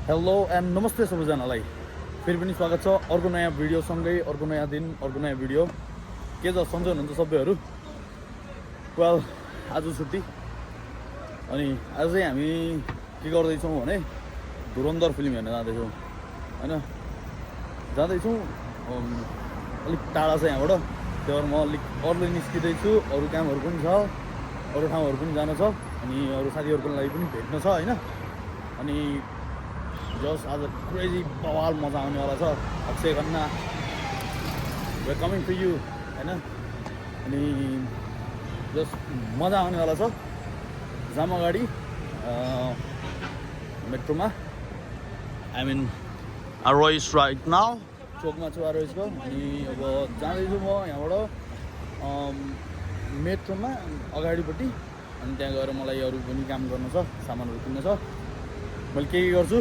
Hello and नमस्ते सबैजनालाई फेरि पनि स्वागत छ अर्को नयाँ भिडियोसँगै अर्को नयाँ दिन अर्को नयाँ भिडियो के छ सन्चै हुनुहुन्छ सबैहरू वेल आज छुट्टी अनि आज चाहिँ हामी के गर्दैछौँ भने धुरन्धर फिल्म हेर्न जाँदैछौँ हैन जाँदैछौँ अलिक टाढा छ यहाँबाट त्यही भएर म अलिक अर्ली निस्किँदैछु अरू कामहरू पनि छ अरू ठाउँहरू पनि जान छ अनि अरू साथीहरूको लागि पनि भेट्न छ हैन अनि जस आज क्रेजी बवाल मजा आउनेवाला छ Akshaye Khanna where coming to you हैन अनि जस मजा आउनेवाला छ जाम अगाडि मेट्रोमा आई मिन अरोइस राइट नाउ चोकमा छु अरोइसको अनि अब जाँदैछु म यहाँबाट मेट्रोमा अगाडिपट्टि अनि त्यहाँ गएर मलाई अरू पनि काम गर्नु छ सामानहरू किन्नु छ मैले के गर्छु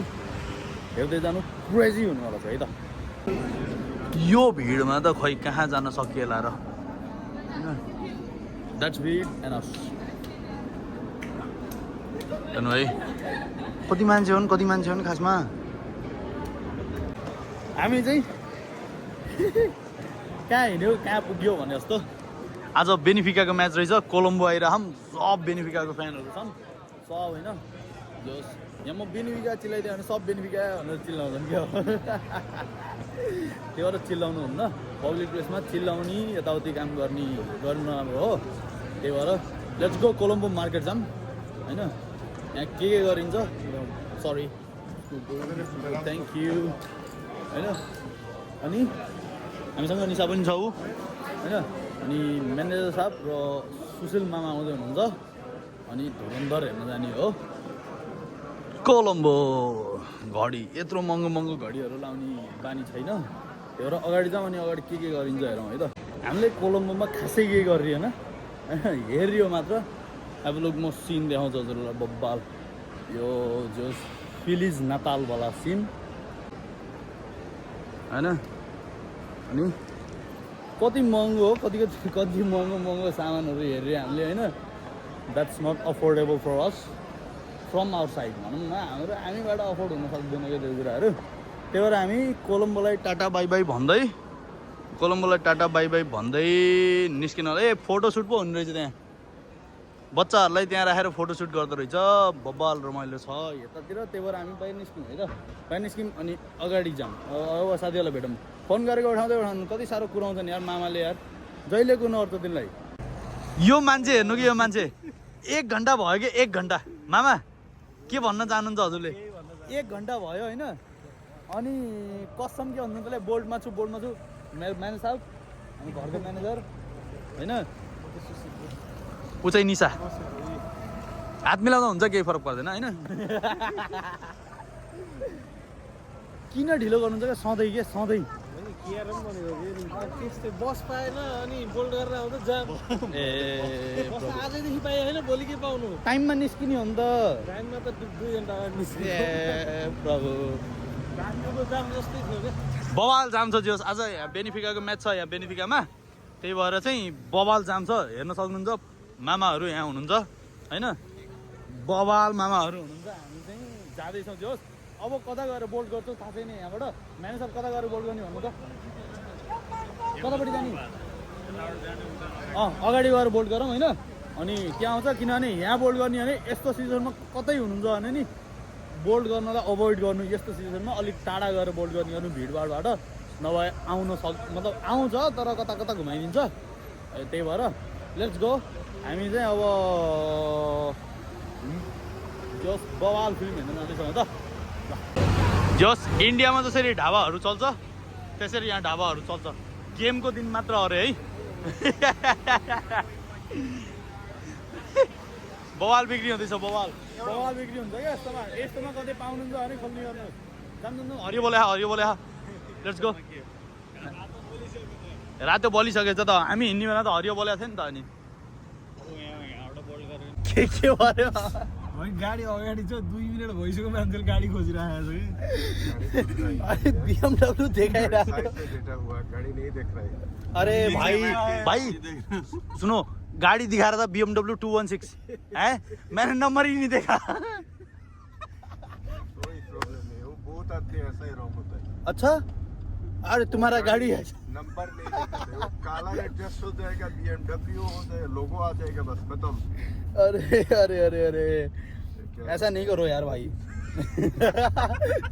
हेर्दै जानु क्रेजी हुनेवाला छ है त यो भिडमा त खै कहाँ जान सकिएला र द्याट्स भिड एनफ हेर्नु है कति मान्छे हुन् खासमा हामी चाहिँ कहाँ हिँड्यो कहाँ पुग्यो भने जस्तो आज बेनिफिकाको म्याच रहेछ कोलम्बो आइरहम सब बेनिफिकाको फ्यानहरू छन् सब होइन जस यहाँ म बेनिफिका चिल्लाइदियो भने सब बेनिफिका भनेर चिल्लाउँछन् क्या त्यो भएर चिल्लाउनु हुन्न पब्लिक प्लेसमा चिल्लाउने यताउति काम गर्ने गर्नु नराम्रो हो त्यही भएर लेट्स गो कोलम्बो मार्केट जाम होइन यहाँ के गरिन्छ सरी थ्याङ्क यू होइन अनि हामीसँग निशा पनि छौ होइन अनि म्यानेजर साहब र सुशील मामा आउँदै हुनुहुन्छ अनि धुरन्धर हेर्न जाने हो कोलम्बो घडी यत्रो महँगो घडीहरू लाउने बानी छैन त्यही भएर अगाडि जाउँ अनि अगाडि के गरिन्छ हेरौँ है त हामीले कोलम्बोमा खासै केही गरिएन हेरियो मात्र अब लोग म सिन देखाउँछु हजुरलाई बब्बाल यो जो फिलिज नातालवाला सिन होइन अनि कति महँगो हो कति महँगो सामानहरू हेरेर हामीले होइन that's not affordable for us from our side भनौँ न हामीबाट अफोर्ड हुन सक्दैन क्या त्यो कुराहरू त्यही भएर हामी कोलम्बोलाई टाटा बाई बाई भन्दै निस्किन ए फोटोसुट पो हुने रहेछ त्यहाँ बच्चाहरूलाई त्यहाँ राखेर फोटोसुट गर्दो रहेछ बब्बाल रमाइलो छ यतातिर त्यही भएर हामी बाहिर निस्क्यौँ है त बाहिर निस्क्यौँ अनि अगाडि जाऊँ अब साथीहरूलाई भेटौँ फोन गरेको उठाउँनु कति साह्रो कुराउँछन् यार मामाले यार जहिले कुर्नु अर्थ तिमीलाई यो मान्छे हेर्नु कि यो मान्छे 1 घन्टा भयो कि 1 घन्टा मामा के भन्न चाहनुहुन्छ हजुरले 1 घन्टा भयो होइन अनि कसम के भन्नु त्यसलाई बोल्डमा छु म्यानेजर साहब अनि घरको म्यानेजर होइन ऊ चाहिँ निशा हात मिलाउँदा हुन्छ केही फरक पर्दैन होइन किन ढिलो गर्नुहुन्छ क्या सधैँ बस पाएन अनि बोल्ड गरेर आउँदा जाम ए आजदेखि पाएँ होइन भोलि के पाउनु टाइममा निस्किने हो नि त टाइममा त 2 घन्टा अगाडि निस्कियो ए प्रभु जाम जस्तै थियो क्या बवाल जाम छ जोस् आज यहाँ बेनिफिकाको म्याच छ यहाँ बेनिफिकामा त्यही भएर चाहिँ बवाल जाम छ हेर्न सक्नुहुन्छ मामाहरू यहाँ हुनुहुन्छ होइन बवाल मामाहरू हुनुहुन्छ हामी चाहिँ जाँदैछौँ जोस् अब कता गएर बोल्ड गर्छौँ थाहा छैन यहाँबाट म्यानेजर कता गएर बोल्ड गर्ने भन्नु त कतापट्टि जाने अगाडि गएर बोल्ड गरौँ होइन अनि त्यहाँ आउँछ किनभने यहाँ बोल्ड गर्ने भने यस्तो सिजनमा कतै हुनुहुन्छ भने नि बोल्ड गर्नलाई अभोइड गर्नु यस्तो सिजनमा अलिक टाढा गएर बोल्ड गर्ने गर्नु भिडभाडबाट नभए मतलब आउँछ तर कता घुमाइदिन्छ त्यही भएर लेट्स गो हामी चाहिँ अब जस बवाल फिल्म हेर्न जाँदैछौँ त जस इन्डियामा जसरी ढाबाहरू चल्छ त्यसरी यहाँ ढाबाहरू चल्छ गेमको दिन मात्र अरे है बवाल बिक्री हुँदैछ बवाल बिक्री हुन्छ क्या यस्तोमा कतै पाउनुहुन्छ भने खोल्ने गर्नु जान्नु हरियो बोले लेट्स गो रातो बोलिसकेछ त हामी हिँड्ने बेला त हरियो बोलेको थियो नि त अनि के भयो गाडी अगाडि छ 2 मिनेट भइसक्यो मान्छेले गाडी खोजिरहेको छ अरे BMW देखाइरहेको अरे भाई सुनो गाड़ी दिखा रहा था BMW 216 है मैंने नंबर ही नहीं देखा बताते हैं ऐसा ही रॉन्ग होता है। अच्छा, अरे तुम्हारा गाड़ी है? नंबर नहीं लिखते, वो काला एडजस्ट हो जाएगा, BMW हो जाएगा, लोगो आ जाएगा, बस खत्म। अरे अरे अरे अरे, ऐसा नहीं करो यार भाई।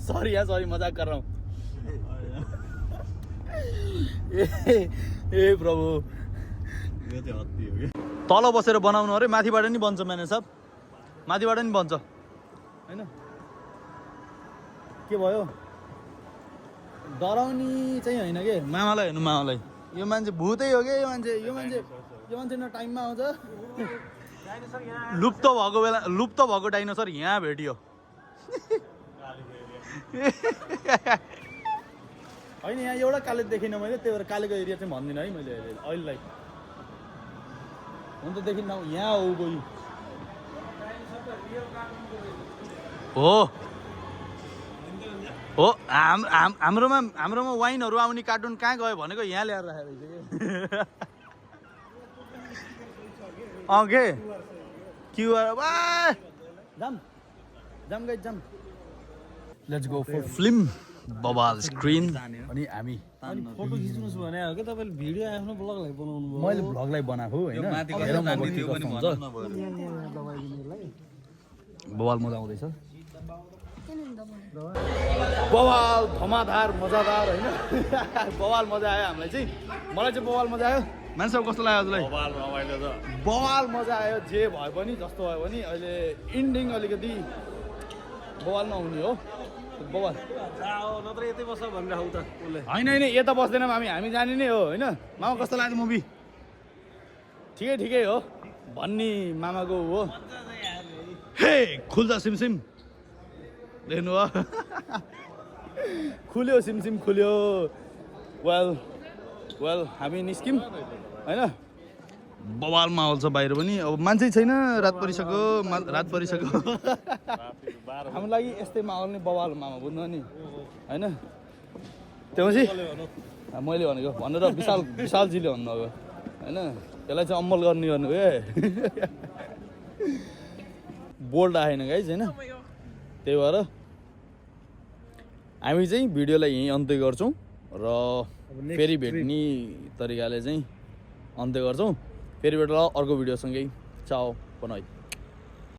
सॉरी यार, सॉरी, मजाक कर रहा हूँ। ए प्रभु, तल बसेर बनाउनु अरे, माथिबाट नि बन्छ म्यानेजर साहब, माथिबाट नि बन्छ होइन। के भयो? डराउने चाहिँ होइन कि, मामालाई हेर्नु, मामालाई। यो मान्छे भूतै हो कि यो मान्छे न टाइममा आउँछ। लुप्त भएको डाइनोसर यहाँ भेटियो। होइन, यहाँ एउटा काले देखिनँ मैले, त्यही भएर कालेको एरिया चाहिँ भन्दिनँ है मैले अहिलेलाई। हुन त देखिन्न, यहाँ हो कोही हो। हाम्रोमा वाइनहरू आउने कार्टुन कहाँ गयो भनेको यहाँ ल्याएर राखेको रहेछ। के QR jam guys jam. Let's go for film Bawaal screen. अनि हामी फोटो खिच्नुहोस् भने हो कि तपाईँले भिडियो आफ्नो ब्लगलाई बनाउनु भयो। मैले भ्लगलाई बनाएको होइन, बवाल मजा आउँदैछ। बवाल धमाधार मजादार होइन। बवाल मजा आयो हामीलाई चाहिँ, मलाई चाहिँ बवाल मजा आयो। मान्छे कस्तो लाग्यो हजुरलाई? बवाल मजा आयो। जे भयो पनि, जस्तो भयो पनि, अहिले इन्डिङ अलिकति बवाल नहुने हो। बवाल नत्र यतै बस्छ भनेर हौ त उसले। होइन यता बस्दैनौँ हामी जाने नै हो होइन। मामा कस्तो लाग्यो मुभी? ठिकै हो भन्ने मामाको हो। हे खुल्छ सिमसिम, देख्नु हो? खुल्यो सिमसिम खुल्यो। वेल हामी निस्क्यौँ होइन। बवाल माहौल छ बाहिर पनि, अब मान्छे छैन, रात परिसक्यो। हाम्रो लागि यस्तै माहौल नै बवाल मामा, बुझ्नु नि होइन। त्यसपछि मैले भनेको भनेर विशालजीले भन्नुभयो होइन, त्यसलाई चाहिँ अमल गर्नु ए। बोल्ड आएन गाइज होइन। त्यही भएर हामी चाहिँ भिडियोलाई यहीँ अन्त्य गर्छौँ र फेरि भेट्ने तरिकाले चाहिँ अन्त्य गर्छौँ। फेरि भेट्ला अर्को भिडियोसँगै। चाओ बनाइ।